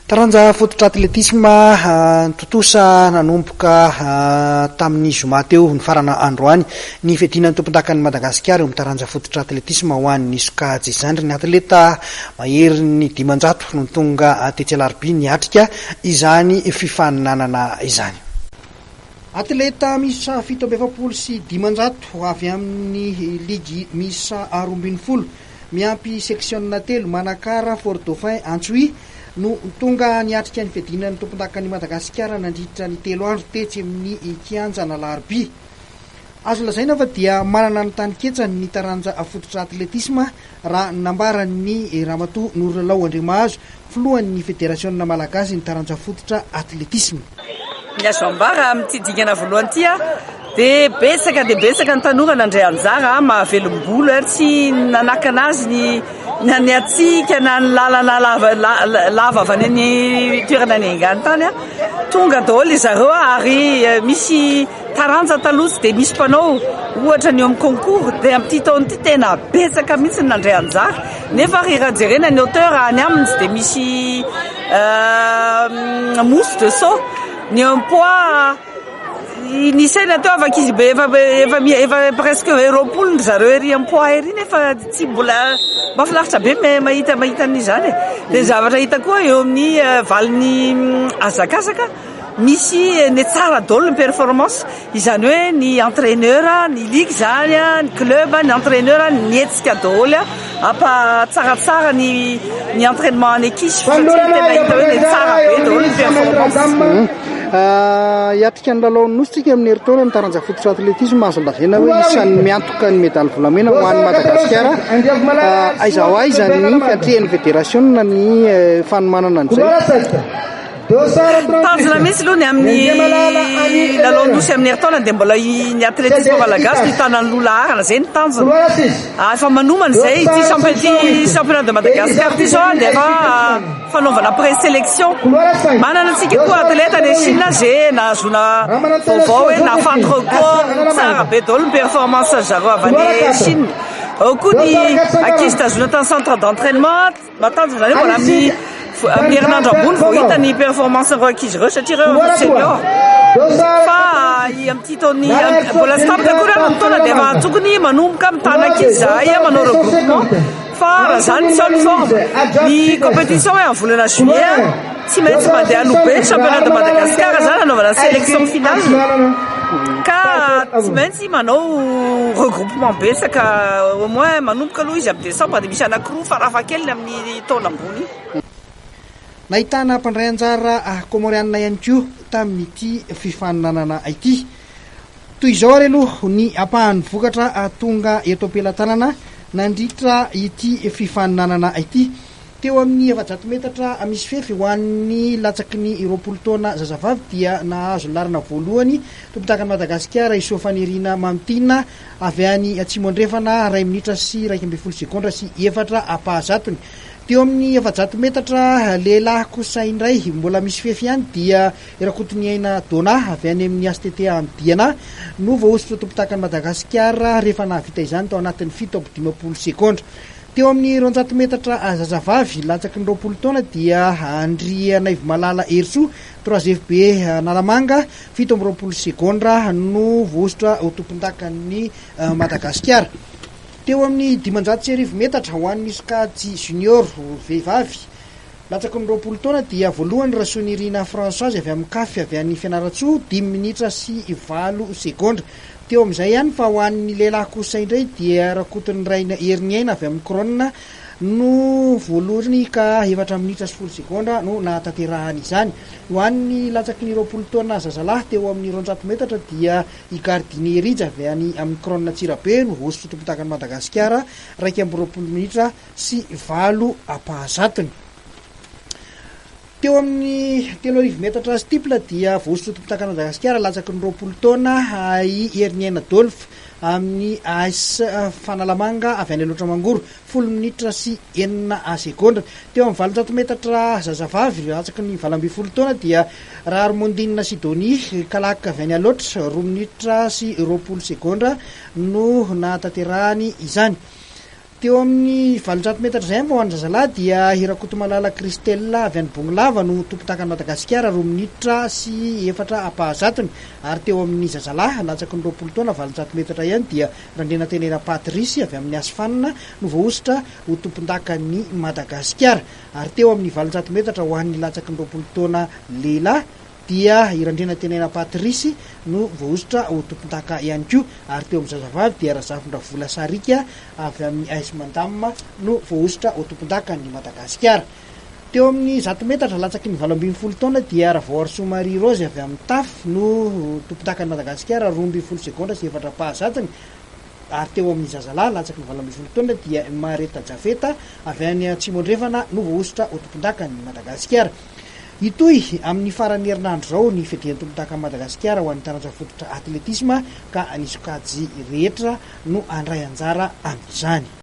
Taranja fototra atletisma tontosa nanomboka tamin'ny zoma teo nifarana androany ny fiadiana ny tompondakan'i Madagasikara eo amin'ny taranja fototra atletisma ho an'ny sokajy zandriny. Atleta maherin'ny 500 no tonga tetsy Alarobia niatrika izany fifaninanana izany. Atleta miisa 547 avy amin'ny ligy miisa 12 miampy seksiona telo, Manakara, Fort Dauphin, Antsohihy, no tonga niatrika ny fiadiana ny tompondakan'i Madagasikara nandritra ny telo andro tetsy amin'ny kianjan'Alarobia. Azo lazaina fa dia manana ny taninketsany ny taranja fototra atletisma raha ny nambaran'ny Ramatoa Norolalao Andriamahazo, filohan'ny Federasiona Malagasy ny taranja fototra atletisma. Ny azo ambara amin'ity dingana voalohany ity dia betsaka dia betsaka ny tanora nandray anjara, mahavelom-bolo, tsy nanakana azy ny na ny hatsiaka na ny lalana lava lava avy any amin'ny toerana niaingany tany. Tonga daholo izy ireo ary misy Taranja taloha tsy dia misy mpanao, ohatra ny eo amin'ny concours, dia amin'ity taona ity tena betsaka mihitsy ny nandray anjara, nefa ary raha jerena ny hauteur any aminy tsy dia misy mousse de saut, ny eo amin'ny poids ny saina teo afaka izy be efa efa efa presque 20 ry zareo ery amin'ny poids ery nefa tsy mbola mahafinaritra be mahita mahita an'izany e, dia ny zavatra hita koa eo amin'ny valin'ny hazakazaka. Misy ny tsara daholo ny performance, izany hoe ny entraineur, ny ligue izany, ny club, ny entraineur nihetsika daholo hampatsaratsara ny ny entrainement an'ny ankizy satria tena hita hoe tsara be daholo ny performance. Hiatrika ny lalaon'ny Nosy tsika amin'ny herintaona ny taranja fototra atletisme, azo lazaina hoe isan'ny miantoka ny medaly volamena ho an'i Madagasikara. Aiza ho aiza ny fiatrehan'ny federasiona ny fanomanana an'izay? Tanjona mihitsy aloha ny amin'ny lalao nosy amin'ny herintaona dia mbola ny atletisme malagasy no hitana ny loha laharana, izay ny tanjona. Ah, efa manomana izay ity champion championnat de Madagascar ity izao dia efa fanaovana présélection. Manana antsika koa atleta any Chine izay nahazoana vaovao hoe nahafaty record tsara be daholo ny performance zareo avy any Chine. Ao koa ny ankizy tazonina tany centre d'entraînement. Matanjaka izany hoe mbola amin'ny amin'ny herinandro ambony vao hita ny performance ireo ankizy ireo satria ireo efa senior. Fa amin'ity taona mbola tsy tapitra akory ary ny taona dia efa tokony manomboka mitana ankizy izahay manao regroupement fa raha izany tsy ao ny forme. Ny compétition hoe amin'ny volana juillet tsy maintsy mandeha aloha be ny championnat de Madagascar izany hanaovana sélection finale ka tsy maintsy manao regroupement betsaka au moins manomboka aloha izy amin'ny décembre dia misy anankiroa farafahakeliny amin'ny taona ambony. Nahitana mpandray anjara Kômôrianina ihany koa tamin'ity fifaninanana ity. Toy izao ary aloha ny ampahan'ny vokatra tonga eto am-pelatanana nandritra ity fifaninanana ity. Teo amin'ny 400 metatra misy fefy ho an'ny latsaky ny 20 taona zazavavy dia nahazo laharana voalohany tompondakan'i Madagasikara i Soafanirina Mamitiana avy any Atsimo Andrefana, iray minitra sy 11 segondra sy efatra ampahazatony. Teo amin'ny 400 metatra lehilahy kosa indray mbola misy fefy ihany dia i Rakotoniaina Dona avy any amin'ny HTT Andiana no voahosotra tompondakan'i Madagasikara rehefa nahavita izany tao anatin'ny 57 segondra. Teo amin'ny 200 metatra zazavavy latsaky ny 20 taona dia Andrianaivomalala Herisoa, trois FB Analamanga, 27 segondra no voahosotra ho tompondakan'i Madagasikara. Teo amin'ny 1500 metatra ho an'ny sokajy junior vehivavy latsaky ny 20 taona dia voalohany Rasoanirina Françoise avy amin'ny CAF avy any Fianarantsoa, dimy minitra sy valo segondra. Teo amin'izay ihany fa ho an'ny lehilahy kosa indray dia Rakotoniraina Heriniaina avy amin'ny Krona no voalohany ka efatra minitra sy folo segondra no nahatanterahany izany. Ho an'ny latsaky ny 20 taona zazalahy teo amin'ny 200 metatra dia i Gardinier Rija avy any amin'ny Krona Antsirabe no voahosotra tompondakan'i Madagasikara, 21 minitra sy valo ampahazatony. Teo amin'ny 3000 metatra steeple dia voahosotra tompondakan'i Madagasikara latsaky ny 20 taona i Heriniaina Dolph amin'ny AS Fanalamanga avy any Alaotra Mangoro, folo minitra sy enina segondra. Teo amin'ny 800 metatra zazavavy latsaky ny 18 taona dia Raharimondina Sidonie Kalak avy any Alaotra, roa minitra sy 20 segondra no nahatanterahany izany. Teo amin'ny 800 metatra izay ho an'ny zazalahy dia i Rakotomalala Christelle avy any Bongolava no tompondakan'i Madagasikara, roa minitra sy efatra ampahazatony. Ary teo amin'ny zazalahy latsaky ny 20 taona 800 metatra ihany dia Randrianantenaina Patrice avy amin'ny Asfan no voahosotra ho tompondakan'i Madagasikara. Ary teo amin'ny 800 metatra ho an'ny latsaky ny 20 taona lehilahy dia i Randrianantenaina Patrice no voahosotra ho tompondaka ihany koa, ary teo amin'ny zazavavy dia Razafindravola Sarika avy amin'ny AS Mandam no voahosotra ho tompondakan'i Madagasikara. Teo amin'ny 100 metatra latsaky ny 18 taona dia Ravaoarisoa Marie Rose avy amin'ny TAF no tompondakan'i Madagasikara, 12 segondra sy efatra ampahazatony, ary teo amin'ny zazalahy latsaky ny 18 taona dia i Mareta Jafeta avy any Atsimo Andrefana no voahosotra ho tompondakan'i Madagasikara. Hitohy amin'ny faran'ny herinandro izao ny fiadian'ny tompondakan'i Madagasikara ho an'ny taranja fototra atletisma ka ny sokajy rehetra no handray anjara amin'izany.